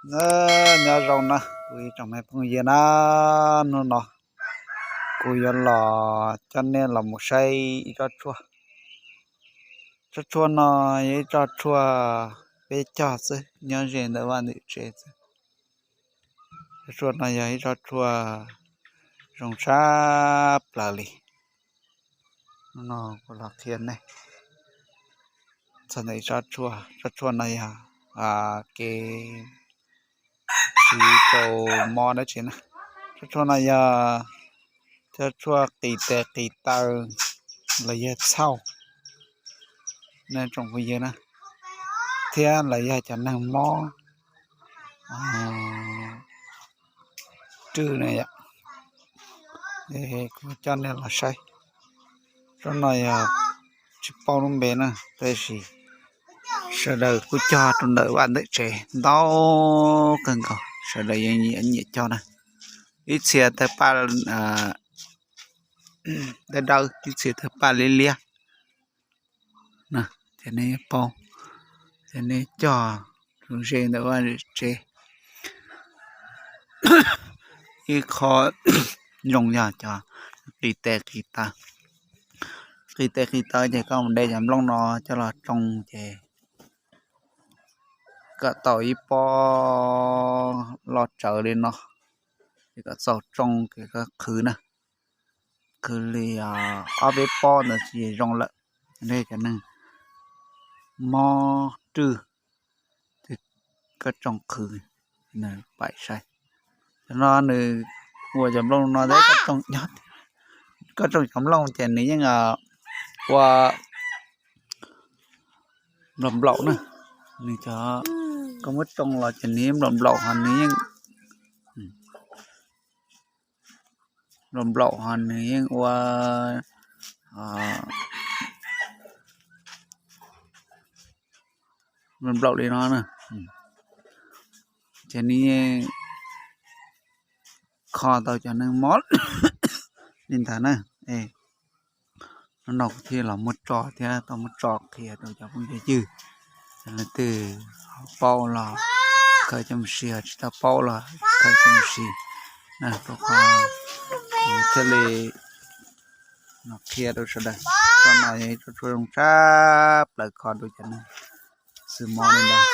Nyob zoo na kuv ib tsoom me phooj ywg na, hnub no kuv yuav los coj nej los mus saib ib tsob tshuaj. Tsob tshuaj no yog ib tsob tshuaj peb cog xwb, nyob ze ntawm vaj ntawm tsev xwb. Tsob tshuaj no yog ib tsob tshuaj zoo tshaj plaws li. Hnub no kuv los qhia nej txog ntawm ib tsob tshuaj. Tsob tshuaj no yog kev siv rau mob dab tsi na. Tsob tshuaj no yog tsob tshuaj qis tes qis taw los yog txhauj na tsoom phooj ywg na, thiab los yog cov neeg mob rwj na yom. Kuv coj nej los saib. Tsob no yog tsis paub lub npe na, tab sis sawv daws kuj cog rau ntawm vaj ntawm tsev ntau kawg nkaus, sawv daws yeej nyiam cog na. Ib txhia tawg paj dawb dawb, ib txhia tawg paj liab liab na, ces nej paub, ces nej cog rau ze ntawm vaj ntawm tsev. Ib qho zoo yog cov qis tes qis taw. Qis tes qis taw ces koj mus de cov nplooj no coj los tsoo ces kom tau ib pob loj tsawv li no, ces kom txaus tsoo ces koj qhwv na. Qhwv li ob peb pob ntawd ces zoo lawm. Nej cov neeg mob rwj, koj tsoo qhwv, paim sai. Cov no nws ua cov nplooj no, koj tsoo cov nplooj ces nws yeej ua nplaum nplaum na. Nws cov, koj muab tsoo los ces nws yeej nplaum nplaum ho nws yeej nplaum nplaum ho nws yeej ua nplaum nplaum li no na. Ces nws yeej kho tau cov neeg mob li ntawd na. Hnub no kuv thiaj los muab tso thiab tau muab tso qhia rau cov phooj cov ywg, leej twg ho paub los khaws coj mus siv, ho tsis tau paub los khaws coj mus siv. Rau qhov kuv thiaj li los qhia rau sawv daws, tsob no yog ib tsob tshuaj zoo tshaj plaws kho rau cov neeg xwb mob li ntawd.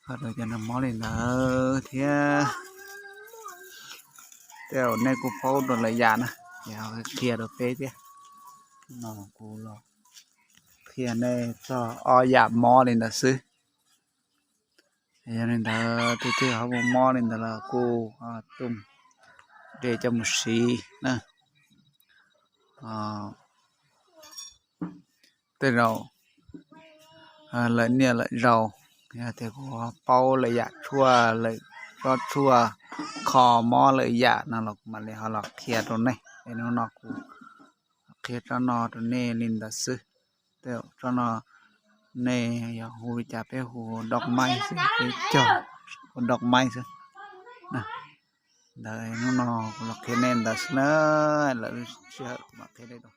Kho rau cov neeg mob li ntawd thiab. Tej zaum nej kuj paub rau lawm yam na, ces qhia rau peb thiab. No kuv los qhia nej txog ob yam mob li ntawd xwb. Yog li ntawd tus twg ho muaj mob li ntawd los kuj tuaj de coj mus siv na. Tej zaum lawm niaj lawm zaus, yog tias kuv paub lawm yam tshuaj, lawm tsob tshuaj kho mob lawm yam no los kuv mam li ho los qhia rau nej. Es hnub no kuv qhia tsob no rau nej li ntawd xwb. Tej zaum tsob no nej yog hu li cas peb hu dog maib xwb, peb cog hu dog maib xwb. Ntawd hnub no kuv los qhia nej ntawd xwb na, lawm lub sij hawm kuv mam qhia nej dua.